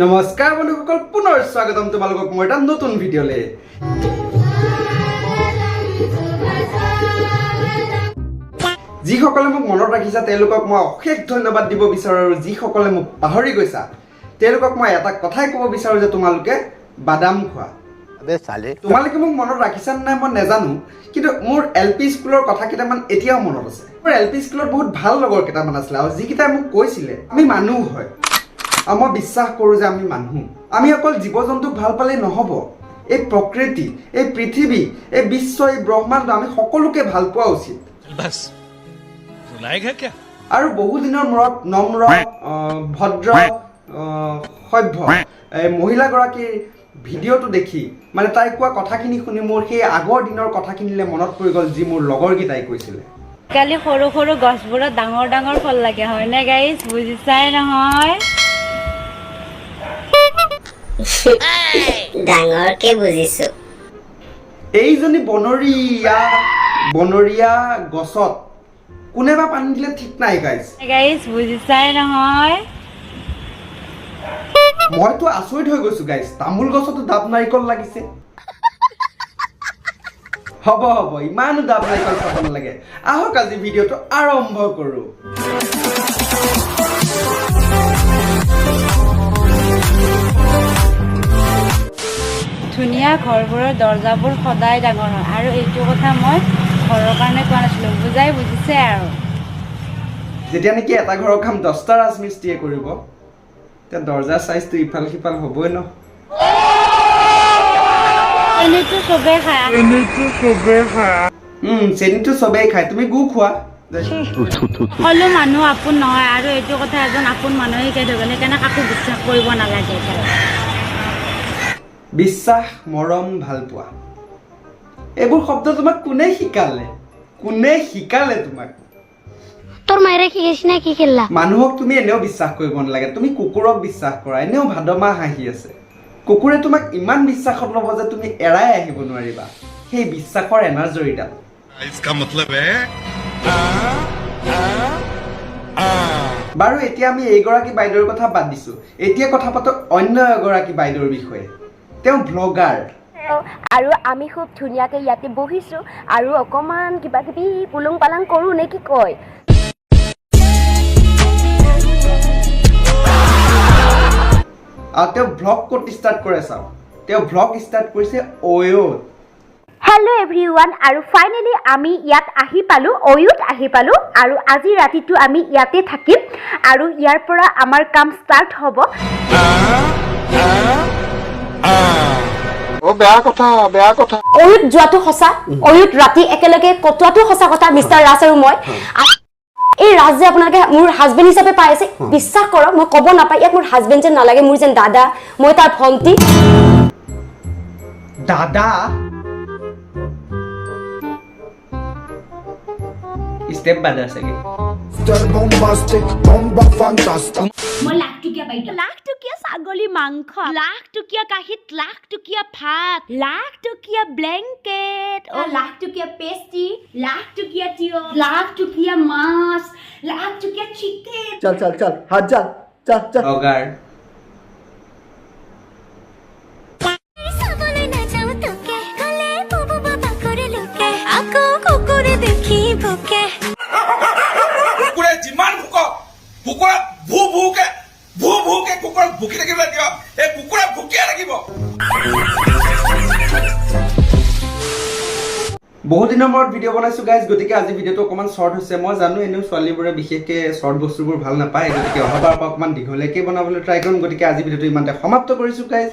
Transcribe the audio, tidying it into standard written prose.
নমস্কাৰ বন্ধুসকল, পুনৰ স্বাগতম তোমালোকক মোৰ এটা নতুন ভিডিঅ'লৈ। যিসকলে মোক মনত ৰাখিছা, তেওঁলোকক মই অশেষ ধন্যবাদ দিব বিচাৰোঁ আৰু যিসকলে মোক পাহৰি গৈছা, তেওঁলোকক মই এটা কথাই ক'ব বিচাৰোঁ যে তোমালোকে বাদাম খোৱা। अबे साले। তোমালোকে মোক মনত ৰাখিছা নে নাই মই নাজানো, কিন্তু মোৰ এল পি স্কুলৰ কথা কেইটামান এতিয়াও মনত আছে। মোৰ এল পি স্কুলত বহুত ভাল লগৰ কেইটামান আছিলে আৰু যিকেইটাই মোক কৈছিলে আমি মানুহ হয় আৰু মই বিশ্বাস কৰোঁ যে আমি মানুহ। আমি অকল জীৱ জন্তুক ভাল পালেই নহ'ব, এই প্ৰকৃতি, এই পৃথিৱী, এই বিশ্ব, এই ব্ৰহ্মাণ্ড, আমি সকলোকে ভাল পোৱা উচিত। बस, रुलाएगा क्या? আৰু বহুদিনৰ মূৰত নম্ৰ, ভদ্ৰ, সভ্য এই মহিলাগৰাকীৰ ভিডিঅ'টো দেখি, মানে তাই কোৱা কথাখিনি শুনি মোৰ সেই আগৰ দিনৰ কথাখিনিলৈ মনত পৰি গ'ল, যি মোৰ লগৰকেইটাই কৈছিলে। আজিকালি সৰু সৰু গছবোৰত ডাঙৰ ডাঙৰ ফল লাগে, হয়নে গাইজ? বুজিছাই নহয়? ডাঙৰকে বুজিছো। এইজনী বনৰীয়া বনৰীয়া গছত কোনে বা পানী দিলে ঠিক নাই গাইজ। গাইজ, বুজিছাই নহয়? মইতো আচৰিত হৈ গৈছো গাইজ, তামোল গছতো ডাব নাৰিকল লাগিছে। হ'ব হ'ব, ইমানো ডাব নাৰিকল চাব নালাগে। আহক, আজি ভিডিঅ'টো আৰম্ভ কৰোঁ। ধুনীয়া ঘৰবোৰৰ দৰ্জাবোৰ সদায় ডাঙৰ হয় আৰু এইটো কথা মই ঘৰৰ কাৰণে কোৱা নাছিলোঁ, বুজাই বুজিছে আৰু। যেতিয়া নেকি এটা ঘৰৰ কাম 10টা ৰাজমিস্ত্ৰীয়ে কৰিব, তেতিয়া দৰ্জাৰ চাইজটো ইফাল সিফাল হ'বই ন। চেনিটো চবেই খায়। চেনিটো চবেই খায়, তুমি গু খোৱা। সকলো মানুহ আপোন নহয় আৰু এইটো কথা এজন আপোন মানুহে শিকাই থৈ গ'ল, সেইকাৰণে কাকো বিশ্বাস কৰিব নালাগে এতিয়া। বিশ্বাস, মৰম, ভালপোৱা, এইবোৰ শব্দ তোমাক কোনে শিকালে? কোনে শিকালে তোমাক? তোৰ মায়েৰে শিকাইছি না কি খেললা? মানুহক তুমি এনেও বিশ্বাস কৰিব নালাগে, তুমি কুকুৰক বিশ্বাস কৰা। এনেও ভাদ মাহ আহি আছে, কুকুৰে তোমাক ইমান বিশ্বাসত ল'ব যে তুমি এৰাই আহিব নোৱাৰিবা সেই বিশ্বাসৰ এনাজৰীডাল। इसका मतलब है বাৰু, এতিয়া আমি এইগৰাকী বাইদেউৰ কথা বাদ দিছোঁ। এতিয়া কথা পাতোঁ অন্য এগৰাকী বাইদেউৰ বিষয়ে। তেওঁ ভ্লগাৰ। আৰু আমি খুব ধুনীয়াকৈ ইয়াতে বহিছোঁ আৰু অকণমান কিবা কিবি পুলুং পালাং কৰোঁ নে কি কয়? আৰু তেওঁ ভ্লগ ক'ত ষ্টাৰ্ট কৰে চাওক। তেওঁ ভ্লগ ষ্টাৰ্ট কৰিছে অয়'ত। হেল্ল' এভৰি ওৱান, আৰু ফাইনেলি আমি ইয়াত আহি পালোঁ, অয়ুত আহি পালোঁ আৰু আজি ৰাতিটো আমি ইয়াতে থাকিম আৰু ইয়াৰ পৰা আমাৰ কাম ষ্টাৰ্ট হ'ব। ओ বেয়া কথা, বেয়া কথা। অয়ুত যোৱাটো সঁচা, অয়ুত ৰাতি একেলগে কটোৱাটো সঁচা কথা, মিষ্টাৰ ৰাজ আৰু মই। এই ৰাজ যে আপোনালোকে মোৰ হাজবেণ্ড হিচাপে পাই আছে, বিশ্বাস কৰক, মই ক'ব নাপায়, ইয়াত মোৰ হাজবেণ্ড যেন নালাগে, মোৰ যেন দাদা, মই তাৰ ভণ্টি। দাদা, ষ্টেপ বাদা চাগে। মই লাখ টকীয়া বাইদেউ, লাখ টকীয়া ছাগলী মাংস, লাখ টকীয়া কাঁহীত লাখ টকীয়া ভাত, লাখ টকীয়া ব্লেংকেট, লাখ টকীয়া পেষ্ট্ৰি, লাখ টকীয়া তিয়হ, লাখ টকীয়া মাছ, লাখ টকীয়া চিকেন। चल चल चल, हाथ चल चल चल। ভ্লগাৰ। চাবলৈ নাযাওঁ তোকে গলে বুবু বাবা কৰে লোকে আকৌ কুকুৰে দেখি ভুকে। কুকুৰে যিমান ভুকক, কুকুৰক ভু ভুকে ভু ভুকে কুকুৰক ভুকি থাকিবলৈ দিয়ক, এই কুকুৰে ভুকিয়ে থাকিব। বহুত দিনৰ মূৰত ভিডিঅ' বনাইছোঁ গাইজ, গতিকে আজি ভিডিঅ'টো অকণমান শ্বৰ্ট হৈছে। মই জানো, এনেও ছোৱালীবোৰে বিশেষকৈ শ্বৰ্ট বস্তুবোৰ ভাল নাপায়, গতিকে অহাবাৰৰ পৰা অকণমান দীঘলীয়াকৈ বনাবলৈ ট্ৰাই কৰিম। গতিকে আজি ভিডিঅ'টো ইমানতে সমাপ্ত কৰিছোঁ গাইজ।